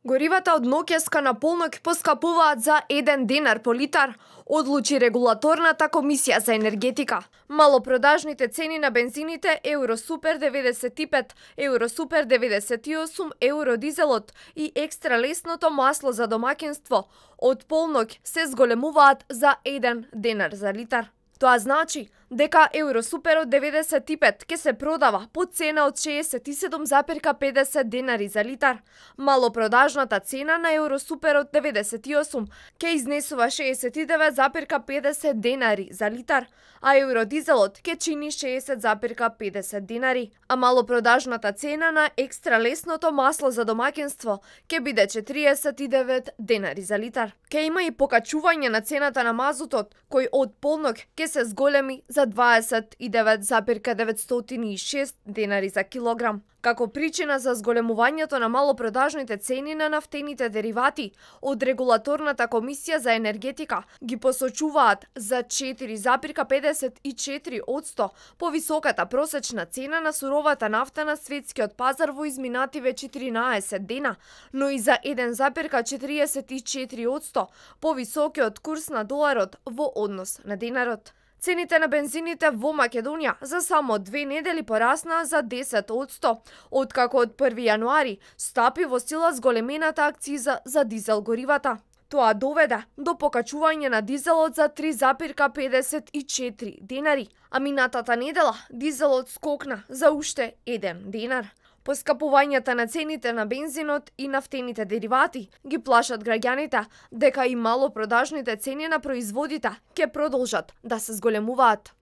Горивата од Ноќеска на полнок поскапуваат за 1 денар по литар, одлучи регулаторната комисија за енергетика. Малопродажните цени на бензините Евросупер 95, Евросупер 98, Евродизелот и екстра лесното масло за домаќинство од полнок се зголемуваат за 1 денар за литар. Тоа значи дека Евросуперот 95 ќе се продава по цена од 67,50 денари за литар. Малопродажната цена на Евросуперот 98 ќе изнесува 69,50 денари за литар, а Евродизелот ќе чини 60,50 денари. А малопродажната цена на екстра лесното масло за домаќинство ќе биде 49 денари за литар. Ќе има и покачување на цената на мазутот, кој од полнок ќе се зголеми за 29,906 денари за килограм. Како причина за зголемувањето на малопродажните цени на нафтените деривати, од регулаторната комисија за енергетика ги посочуваат за 4,54% повисоката просечна цена на суровата нафта на светскиот пазар во изминативе 14 дена, но и за 1,44% повисокиот курс на доларот во однос на денарот. Цените на бензините во Македонија за само 2 недели пораснаа за 10%, откако од 1 јануари стапи во сила зголемената акциза за дизел горивата. Тоа доведе до покачување на дизелот за 3,54 денари, а минатата недела дизелот скокна за уште 1 денар. Поскапувањата на цените на бензинот и нафтените деривати ги плашат граѓаните дека и малопродажните цени на производите ќе продолжат да се зголемуваат.